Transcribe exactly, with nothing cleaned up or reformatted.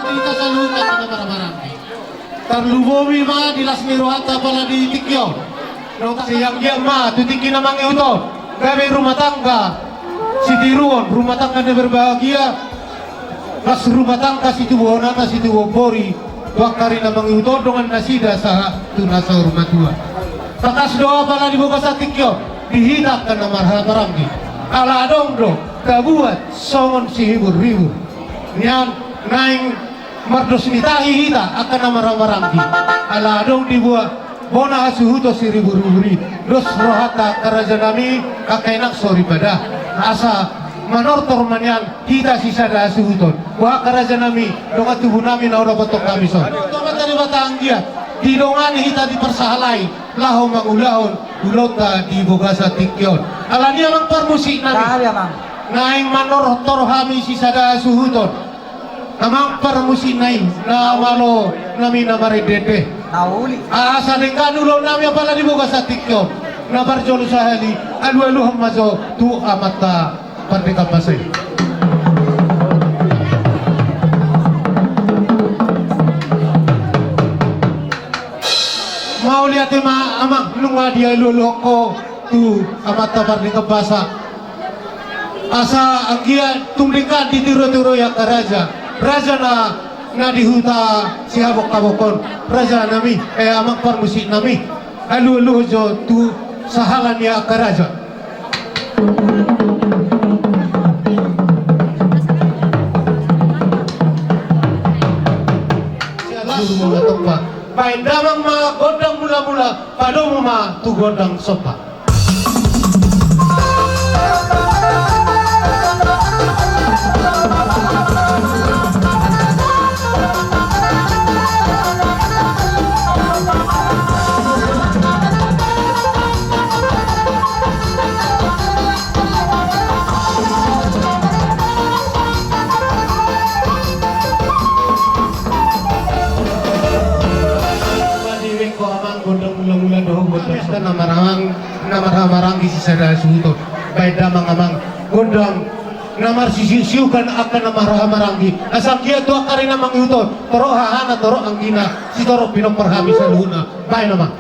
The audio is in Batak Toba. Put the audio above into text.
Hita saluhutna na marhahamaranggi. Tarlumobi ma di las ni rohanta pala di tingki on. Nunga sai anggiat ma tu tingki na mangihut on gabe rumah tangga sitiruon, rumah tangga na berbahagia, las rumah tangga situbuhon anak situbuhon boru tu angka ari na mangihut on dongan nasida sahat tu na saur matua. Tangkas do apala di bagasan tingki on di hita angka na marhahamaranggi. Ala adong do tabuat songon sihiburhibur nian naeng mardos ni tahi hita angka na marhahamaranggi. Ala adong dibuat bona hasuhuton siriburhibur i. Dos rohanta angka raja nami, angka inang soripada, asa manortor ma nian hita sisada hasuhuton. Boha angka raja nami, dongan tubu nami na hudapothon hami son. Tongtong ma tadi batanggia didongani hita di parsahalai laho mangulahon ulaonta di bagasan tingki on. Alani amang parmusik nami, naeng manortor hami sisada hasuhuton. Amang parmusik nami, na malo nami na marende-ende, asa denggan ulaon nami apala di bagasan tingki on. Na parjolo sahali alualuhon ma jo tu amanta Pardenggan Basa i. Mauliate ma amang nunga dialualuhon ho tu amanta Pardenggan Basa. Asa anggiat tung denggan ditirutirui angka raja, raja na, na di huta Sihabonghabong on, raja nami, eh, amang parmusik nami. Alualuhon jo tu sahala ni angka raja. Baen damang ma gondang mulamula, padomu ma tu gondang somba. Dibaen ho amang gondang mulamula dohot gondang somba. Na marhahamaranggi, na marhahamaranggi sisada hasuhuton. Baen damang amang gondang na marsisiuksiukan angka na marhahamaranggi. Asa anggiat tu angka ari na mangihut on torop hahana, torop anggina, sitorop pinompar hami saluhutna. Baen amang.